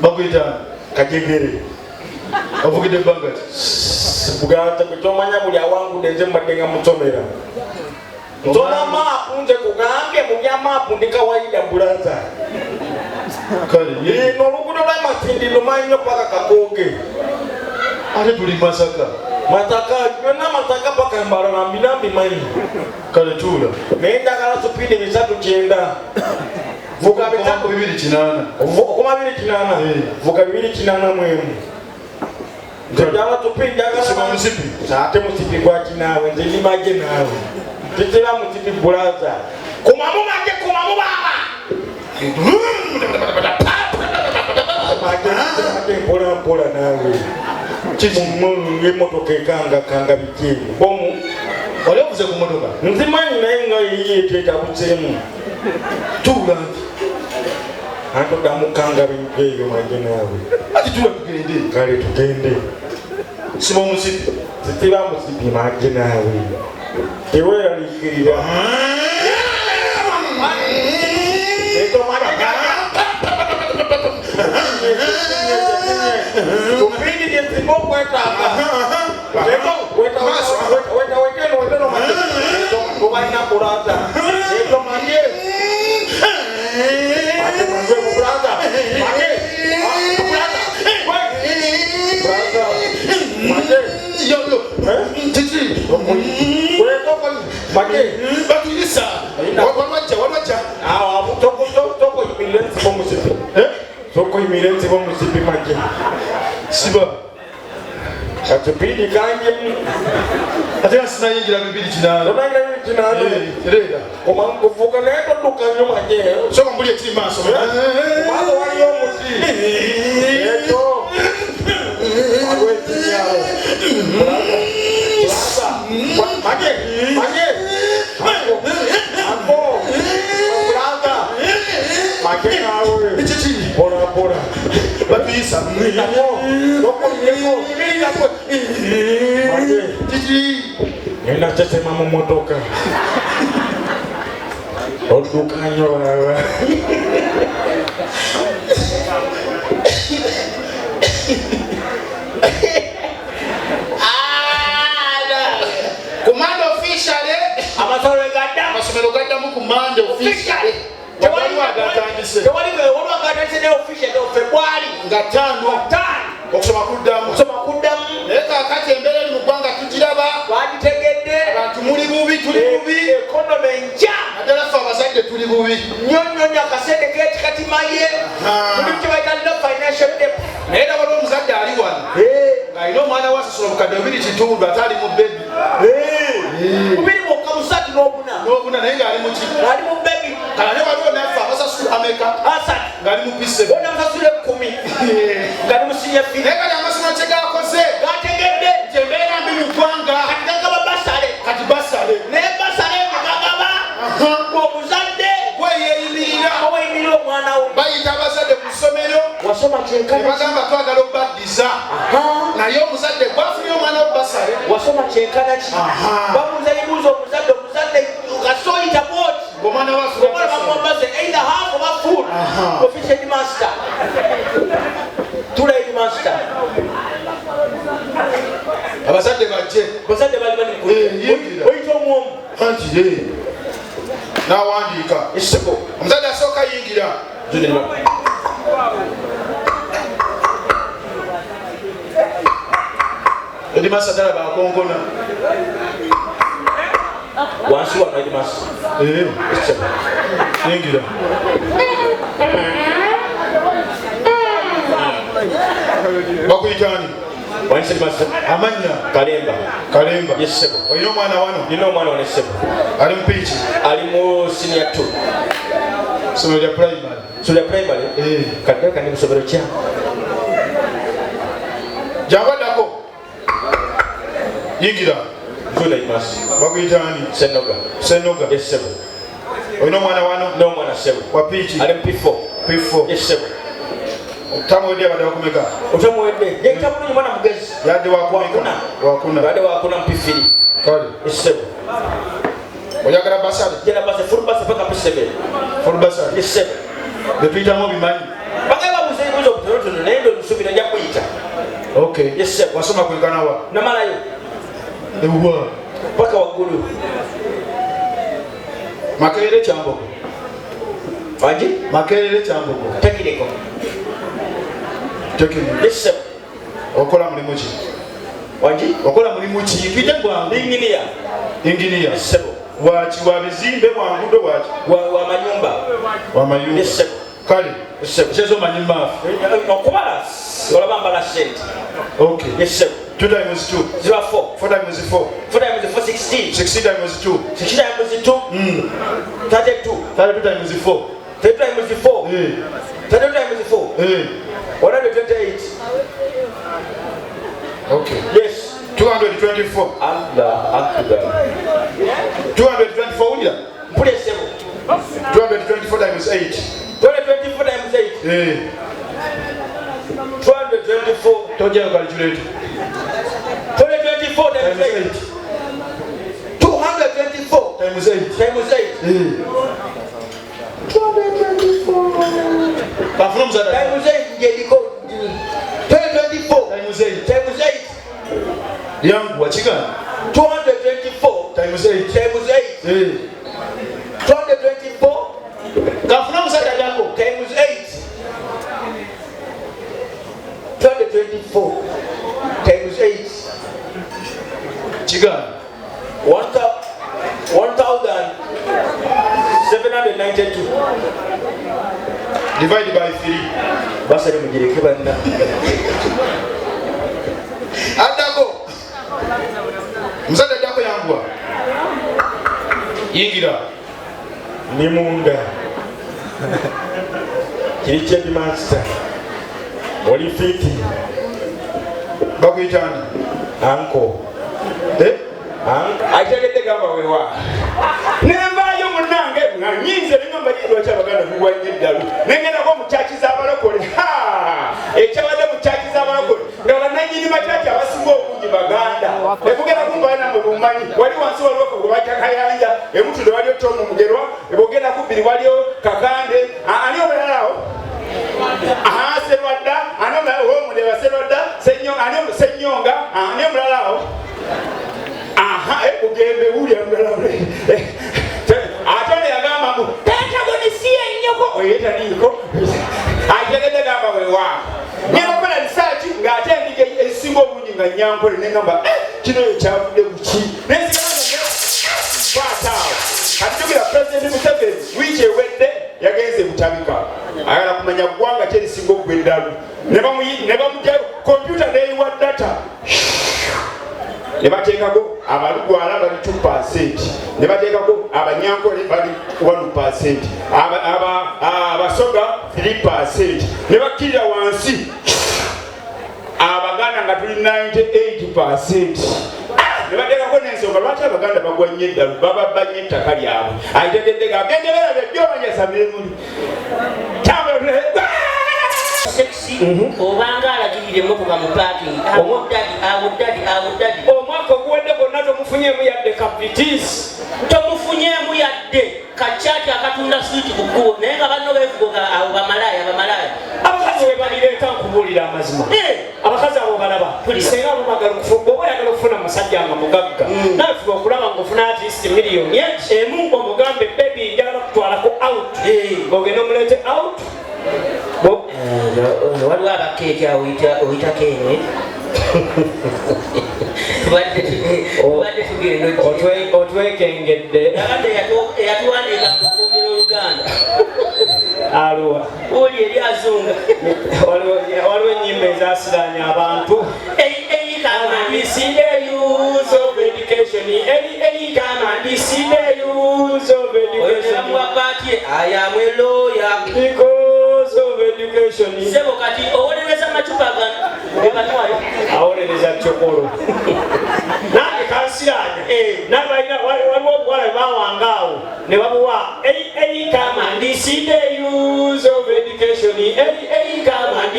Bakuyita Kajegere. Ovugidde ebbanga ki? Buganda gwe tomanya buli awangudde nze mbadde nga musomera. Nsoma maapu, nze kugambye mu bya maapu ndi kawaida, brother. Kale ye. Ino oluguudo lwa Masindi lumanyi nnyo paka Kakooge. Ate tuli Masaka. Masaka byonna, Masaka paka Mbarara mbina mbimanyi. Kale tuula. Naye njagala speed 390. Vuga 3. 280. Okoma 280. Eh. Vuga 281. Nze njagala speed, njagala. Siba musipi. Ate musipi gwaki naawe? Nze ndi maje naawe. Tetera musipi, brother. Kumamu maje, kumamu baba. Maje, maje, mpola mpola naawe. Kiki? Emotoka ekangakanga, biki ebyo? Bomu. Wali ovuze ku motoka? Nzimanyi, naye nga yiye eteetabuseemu. Tuula nti. Anti oddamu kanga bintu ebyo, maje naawe. Ati tuula tugende. Kale tugende. Siba omusipi. Sitiba musipi, maje naawe, teweeraliikirira. Eto maje. Tupindi gyesinga okwetaaga. Eto weteno weteno maje. Tubalina, brother. Eto maje. Ate maje, brother. Maje. Brother. Brother. Maje. Yo, yo. Eh? Kiki? Wetoko maje. Batuyisa. Walwajja, walwajja. Awo toko yimirire nsiba omusipi. Eh? Soko yimirire nsiba omusipi, maje. Siba. Katupindi kangi. Ate nga sinayingira 280. Onagira 280. Eh, tereera. Kuvuga naye todduka nnyo, maje. Soka mbuli ekiri maaso. Kubanga waliyo omuti. Ekyo. Waliwo ekinyawo. Maje, maje. Ako. Ako. Brother. Maje naawe. Kiki? Mpola mpola. Batuyisa. Ako. Toko yeko. Maje. Kiki? Ngenda tetema mu motoka. Odduka nnyo baba. Ku Monday officially. Amasomero gaddamu. Amasomero gaddamu ku Monday officially. Waliwo agatandise. Tewali, waliwo agatandise ne officially February Nga 5. 5. Okusoma kuddamu. Okusoma kuddamu. Naye kaakati embeera eri mu ggwanga tugiraba. Twagitegedde. Abantu muli bubi, tuli bubi. Economy nkya. Naddala ffe abazadde tuli bubi. Nnyo nnyo nnyo, akasente kekikatimaye. Tuli kibaita no financial debt. Naye era waliwo omuzadde ali wano ng'alina omwana we asasula obukadde 2.5 ate ali mu baby. Bubiri bwokka, busatu n'obuna. N'obuna, naye ng'ali mu ki? Ali mu baby. Kala ne waliwo naffe abasasula ameka? 30. Ng'ali mu P7. Bona basasula 10 nga ni mu senior three. Naye kati amasomero kye gakoze, gategedde nti embeera mbi mu ggwanga. Kati gagaba bursary. Kati bursary. Naye bursary nga gagaba omuzadde gweyeyimirira. Oweyimirira omwana we. Bayita abazadde ku ssomero. Wasoma ne kyenkana. Bagamba twagala obaddiza, naye omuzadde gwafunye omwana wo bursary. Wasoma kyenkana ki? Babuuza ebibuuzo omuzadde. Omuzadde kasoyita bwoti. Ng'omwana we afuna omwana bursary. Bamuwa bursary either half oba full. Office headmaster, tula headmaster. Abazadde bajje. Bazadde bali bali. Eh, yingira. Oyita omwomu. Anti ye n'awandiika. Esebo. Omuzadde asooka yingira. Headmaster talaba akonkona. Wansi wano, headmaster. Esebo. Yingira. Bakuyitani? Wansi, headmaster. Amannya? Kalemba. Kalemba? Yes, sebo. Olina omwana wano? Nina omwana wano, sebo. Ali mu piiki? Ali mu senior 2. Somero lya primary? Somero lya primary. Eh. Kadde kandi mu somero kya Jangu addako, yingira. Nzuna, headmaster. Bakuyitani? Senoga. Senoga? Yes, sebo. Olina omwana wano? N'omwana, sebo. Wa piiki? Ali mu P4. P4? Yes, sebo. Tamuwedde abadde wakumeka? Otamuwedde yayita bulungi, mwana mugezi. Yadde wakumeka? Wakuna. Wakuna. Badde wakuna mu P3. Kale. Yes, sebo. Oyagala bursary? Jena bursary, full bursary paka P7. Full bursary? Yes, sebo. Betuyitamu obimanyi? Bagamba babuuza ebibuuzo. Katonotono, naye ndo nsuubira nja kuyita. Okay. Yes, sir. Wasoma kwenkana wa? Namalayo. Ewa? Paka waggulu. Makerere, Kyambogo? Wangi? Makerere, Kyambogo? Technical. Technical. Yes, sir. Okola mulimu ki? Wangi? Okola mulimu ki? Tuyite bwangu. Engineer. Engineer. Yes, sir. Waki? Wa bizimbe, wa ngudo, waki? Wa mayumba. Wa mayumba. Yes, sir. Kale. Yes, sir. Kyezo manyi maafu. Okubala olaba mbala sente. Okay. Yes, sir. 2 times 2. Ziba 4. 4 times 4. 4 times 4, 16. 16 times 2. 16 times 2. 32. 32 times 4. 32 times 4. Eh. 32 times 4. Eh. 128. Okay. Yes. 224. Allah akbar. 224, wulira. Mpulira, ssebo. 224 times 8. 224 times 8. Eh. 224. Tojjayo calculator. 224 times Times 8. 8. 224 times 8. Times 8. Eh. 224 Kanfuna omusajja. Times 8, ngediko 224 Times 8. Times 8. Yangu wakigana. 224 Times 8. Times 8. Eh. 224 Kanfuna omusajja addako. Times 8. 224 times 8. Kigana. 1792. Divide by 3. Basale mugireke banna. Addako. Musajja addako, yanguwa. Yingira. Ni munda kiri kyedimaster oli fit. Bakuyita ani? Anko. Eh? Ategedde gamba wewa nenvaayo munange nga nyinze nengamba, lwaki Abaganda tugwanye eddalu? Nengendako mu kyaki z'abalokole. Ekyabadde mu kyaki z'abalokole nga bananyini makyaki abasinga obungi Baganda. Ekugenda kumba namwe mumanyi, wali wansi waliwo gwe bajja Kayanja, emutudde waliyo Tomu Mugerwa, bwogenda kubbiri waliyo Kakande. Ani omulalawo? Aha, Serwadda. Ani omulala? Omuleba Serwadda, ani Senyonga. Ani omulala awo? Aha, kugembe wulya mulala. Ate ono yagamba mbu pentagonisiye nnyoko oyo taliiko. Ategedde gamba wewa ngenda kukola research ng'ate endiga ezisinga obungi nga Nyankole. Nengamba, kino kyavudde kuki? Nensikwata awo. Kati jukira Pulezidenti Museveni wiiki ewedde yagenze Butabika, ayagala kumanya ggwanga ki erisinga okugwa eddalu. Ne bamugyayo kompyuta neyiwa data, ne bateekako Abalugwala bali 2, ne bateekako Abanyankole bali 1, Abasoga 3, ne bakkirira wansi Abaganda nga tuli 98, ne bateekako n'ensonga lwaki Abaganda bagwa nnyo eddalu, bababba nnyo ettaka lyabwe. Ayitegedde gagende berabye byomanya samire muli. Sexy obanga alagirira emmotoka mu parking, awo daddy, awo daddy, awo daddy. Omwaka oguwedde gwonna tomufunyeemu yadde ka Vitz. Tomufunyeemu yadde kakyaki akatunda swiiti ku kkubo, naye nga banno beefugoga awo bamalaaya, bamalaaya. Abakazi we babireeta, nkubuulira amazima. Abakazi abo balaba. Mpulira. Senga abo bagala okufumba, oba oyagala okufuna musajja nga mugagga, nawe fuba okulaba ngaofuna at least miliyoni emu, omugambe, "Baby, njagala kutwalako out." Ng'ogenda omuleete out. Waliwo abakeeki awo oyitako eno, tubadde tugenda. Otwekengedde. Abadde eyatuwandiika okwogera Oluganda. Aluwa? Oli eri azunga. Waliwo ennyimba ezasiranya abantu. Ei, ei, come And see the use of education. Ei, ei, come and see the use of oyo ne education. bamuwa part ye, I am a lawyer. Because of education. Sebo, kati owolereza amacupa gano gebatwayo. Awolereza kyokolo. Nange kansiranya. Naye balina waliwo obuwala bwe bawanga awo ne babuwa, "Ei, ei, come and see the use of education. Ei, ei, come and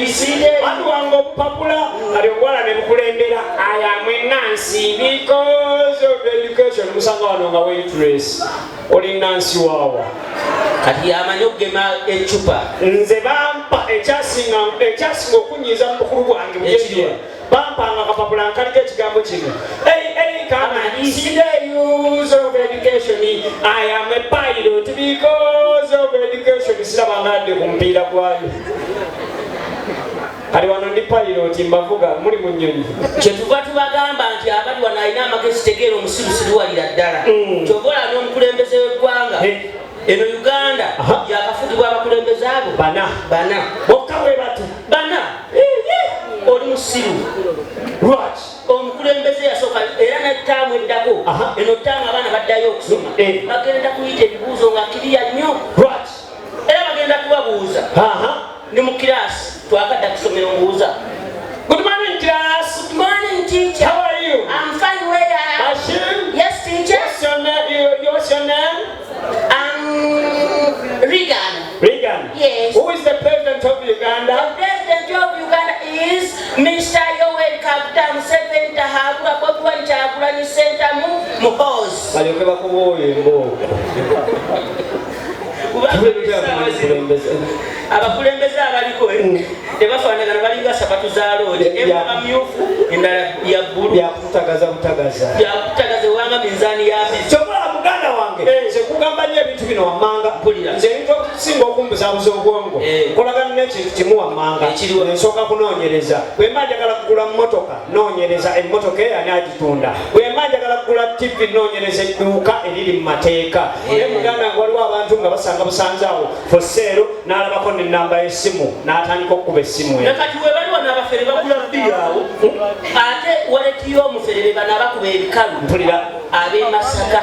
Batuwanga obupapula, kati obuwala ne bukulembera, "I am a nurse because of education." Musanga wano nga waitress, oli nansi waawa? Kati yamanyi okugema ecupa. Nze bampa ekyasinga okunyiiza mu bukulu bwange Ekiriwa? bujeje, bampanga akapapula nkaliko ekigambo kino: "Hey, hey, come and see the use of education. I am a pilot because of education." Sirabanga adde ku mupiira gwayo. Kati wano ndi pilot, mbavuga, muli mu nnyonyi. Kyetuva tubagamba nti abali wano alina amagezi, tegeera omusirusiru walira ddala. Kyova olaba n'omukulembeze w'eggwanga eno Uganda yakafugibwa abakulembeze abo bana. Bana. Bokka bwe bati. Bana. Oli musiru. Lwaki? Omukulembeze yasooka era netaamu eddako, eno taamu abaana baddayo okusoma, bagenda kuyita ebibuuzo nga kiriya nnyo. Lwaki? Era bagenda kubabuuza. Ndi mu kirasi, twakadda kusomero, mbuuza. Good morning, class. Good morning, teacher. How are you? I'm fine. Where are Bashir? Yes, teacher. What's your name? What's your name? I'm Regan. Regan. Yes. Who is the president of Uganda? The president of Uganda is Mr. Yoweri Kaguta Museveni Tahabura Bobi Wine Kyagulanyi Ssentamu Muhoozi. Balyoke bakuba oyo embooko. Kubanga essaawa zino abakulembeze abaliko tebafaanagana, balinga sapatu za loogi, emu aba myufu, endala ya bbulu. Byakutagaza butagaza. Byakutagaza ewanga minzaani y'amezi. Kyokola, muganda wange, nze kugamba nnyo ebintu bino wammanga. Mpulira. Nze ebintu okusinga okumbuzaabuza obwongo, nkolagana n'ekintu kimu wammanga. Ekiriwa? Nsooka kunoonyereza. Bwe mba njagala kugula mmotoka, noonyereza emmotoka eyo ani agitunda. Bwe mba njagala kugula TV, noonyereza edduuka eriri mu mateeka. Naye muganda wange, waliwo abantu nga basanga busanze awo for sale, n'alabako nenamba y'essimu, n'atandika okukuba essimu eyo. Nakati we bali wano abafere bagula bbiri awo, ate waleti y'omufere be bano abakuba ebikalu. Mpulira. Ab'e Masaka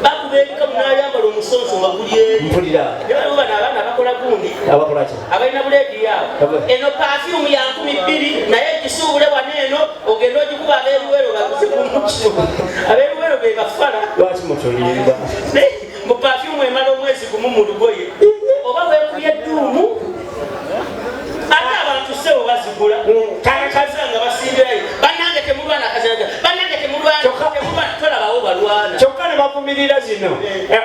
bakuba ebikalu n'ayambala omusonso nga guli eri. Mpulira. Naye waliwo bano abaana abakola gundi. Abakola ki? Abalina buleediyo awo. Eno perfume ya 2000, naye gisuubule wano eno ogenda ogikuba ab'eruwero baguze kumukino. Ab'eruwero be bafala. Lwaki mutulimba? Naye mu perfume emala omwezi gumu mu lugoye, oba weekubye edduumu, ate abantu sebo bazigula kaza nga basimbirayo. Bannange temulwana, kazinaga bannange temulwana, temulwana, tolabawo balwana. Kyokka ne bavumirira zino.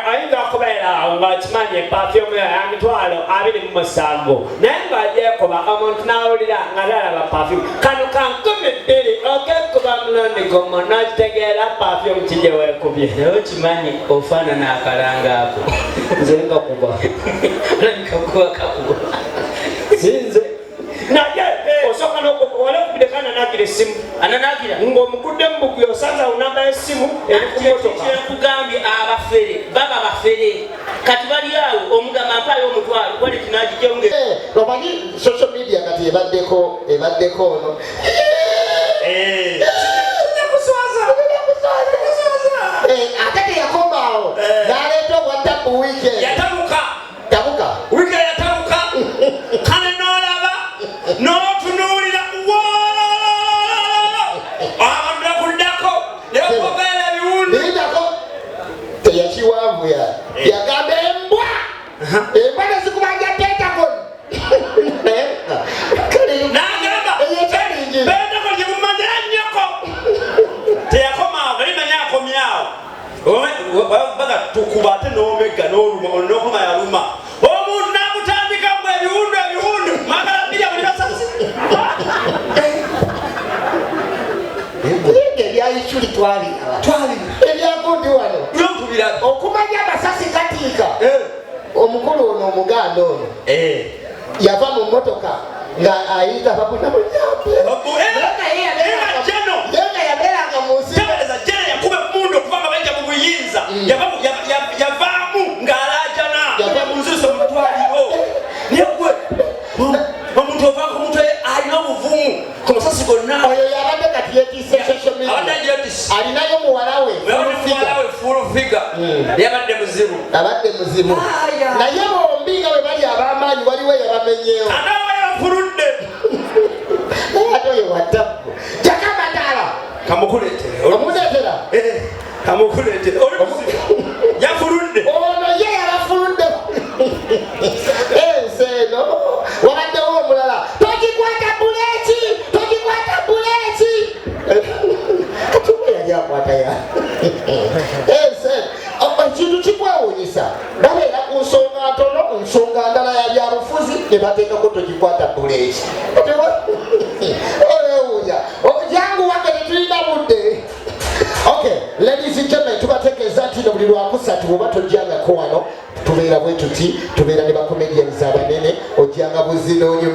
Ayinza okubeera awo ng'akimanyi perfume ya 27,000, naye ng'agyekuba omuntu n'awulira nga talaba perfume. Kano ka 2000 okekuba mulundi gumu n'okitegeera perfume ki gye weekubye. Naye okimanyi ofaanana akalanga ako. Nze nkakuba. Olabika kuba kakuba. Sinze, naye osooka wali okubidde kananagira essimu. Ananagira. Ng'omugudde mu bugwi, osanze awo namba y'essimu eri ku motoka. Kyenkugambye, abafere baba bafere. Kati bali awo, omugamba mpaayo omutwalo, wali kinagijjamu. Omanyi social media kati ebaddeko ono. Ate teyakomaawo, n'aleeta obwatabu weekend. Yatabuka. Tabuka. Wiiki yatabuka, kale n'olaba n'otunuulira wololololo, abantu bakuddako ne bakugoberera ebiwundu. Lindako, teyakiwanvuya, yagamba embwa, embwa nezikubanja Pentagon. N'agamba eyo ekyalingi. Pentagon gyemumanyira nnyoko. Teyakomaawo, naye akomyawo baga tukuba ate n'omegga n'oluma, ono n'okoma yaluma omuntu n'amutandika mu ebiwundu, ebiwundu mwagala bbiri buli basasi. Naye ebyayiculi twabiraba, ebyagundi wano. Tubiraba. Okumanya amasasi gatiika, omukulu ono omuganda ono yava mu motoka nga ayita babuna munyambe. Jeno. Ye nga yabeeranga mu nsi. Tebereza jene yakuba emundu okuva nga bajja mu buyinza. Yavaamu ng'alaajana mu nziso mu ddwaliro. Naye gwe omuntu ovaako omuntu alina obuvumu ku masasi gonna. Oyo yabadde kati yetiise social Abadde media. agyetisi. Alinayo muwala we. Yabadde muwala we full figure, yabadde muzibu. Abadde muzibu, naye bombi nga bwe bali ab'amaanyi, waliwo eyabamenyeewo. Ate abali bafuludde. Naye ate oyo watabbu jakamataala. Kamukuleetere. Omuleetera. Kamukuleetere, oli muzibu, yafuludde. Ono ye yabafuludde ensi eno. Wabaddewo omulala togigwa. Nsonga ndala ya byabufuzi ne bateekako togikwata buleeki. Ewuunya jangu wange, tetulina budde. Okay, ladies and gentlemen, tubategeeza nti no buli Lwakusatu bwoba tojjangako wano, tubeera bwe tuti, tubeera ne bacomedians abanene, ojjanga buzina onyumi.